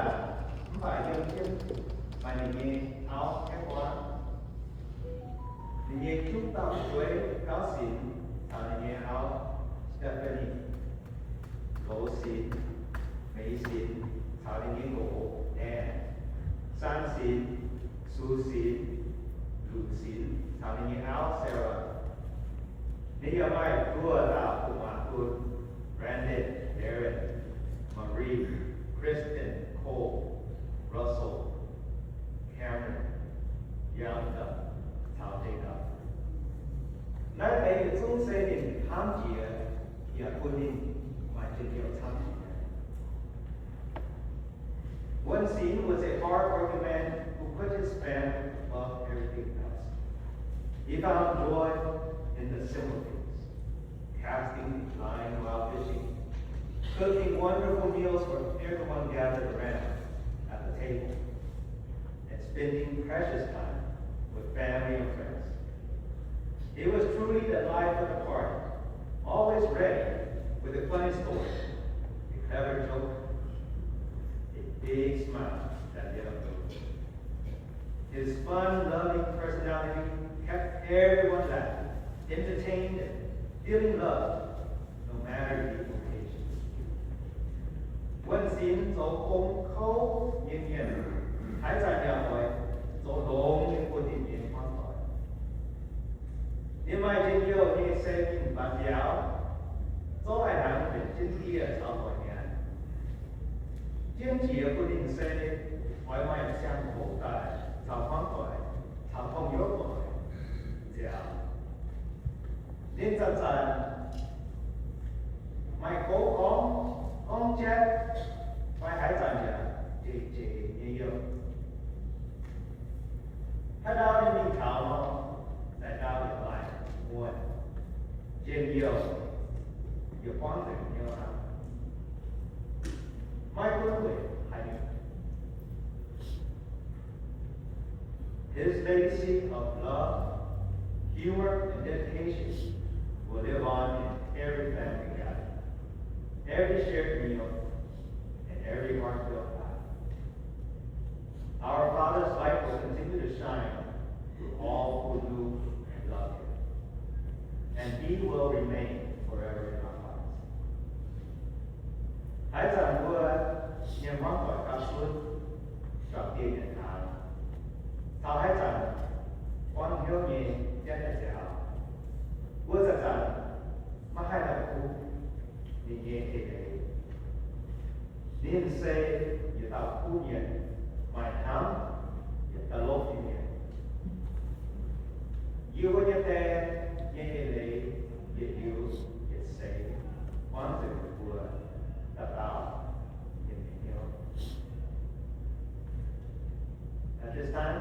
mv baac yiem jienv maaih ninh nyei auv Kaeqv Guaav. Ninh nyei juqv dauh fu'jueiv Gauv Sinx caux ninh nyei auv Stephanie, Loz Sinx, Meix Sinx caux ninh nyei nqox Ann, San Sinx, Su Sinx, Luc Sinx caux ninh nyei auv Sarah. Ninh yaac maaih buo dauh gu'nguaaz bun: Brandon, Darren, Marie, Kristen, Cole, Russell, Cameron, Bianca caux Jacob. Naaiv deix yietc zungv se ninh hnamv jiex yaac bun ninh maaih njien-youh camv jiex. Wen Sin was a hard-working man who put his family above everything else. He found joy in the simple things, casting line while fishing, cooking wonderful meals for everyone gathered around at the table, and spending precious time with family and friends. He was truly the life of the party, always ready with a funny story, a clever joke, a big smile that lit up the room. His fun-loving personality kept everyone laughing, entertained, and feeling loved, no matter the occasion. Wen Sin zoux gong kouv nyei mienh, haaix zanc yaac oix zoux longx nyei bun ninh nyei hmuangv doic. Ninh maaih njien-youh nyei se mingh baaux nziaaux, zorqv haaix hnangv mbenc jienv dieh caux doic nyanc. Jienv jiex bun ninh se oix maaih ziangh hoc daaih caux hmuangv doic caux gorngv-youz doic nziaaux. Ninh zanc-zanc maaih gouv gorngv, gorngv jatv, fai haaix zanc yaac jeic jeic nyei youh. Haaix ndau ninh mingh taux nor, zaaix ndau yaac maaih muonh njien-youh yaac buangv nzengc hnyouv aqv. Maiv gunv weic haaix nyungc, his legacy of love, humor, and dedication will live on in every family gathering, every shared meal, and every heartfelt laugh. Our Father's light will continue to shine through all who knew and loved him, and he will remain forever in our hearts. Haaix zanc mbuo nyei hmuangv doic gapv zunv, juangc dieh nyanc hnaangx, taux haaix zanc buangv hnyouv nyei jatv nyei nziaaux, mbuo zanc-zanc maiv haih la'kuqv ninh nyei eix leiz. Ninh se yietc dauh kuv mienh, maaih hnamv yaac da'lopv nyei mienh. Yie mbuo nyei die nyei eix leiz yietc liuz yietc seix buangv nzengc mbuo dauh dauh nyei hnyouv. At this time,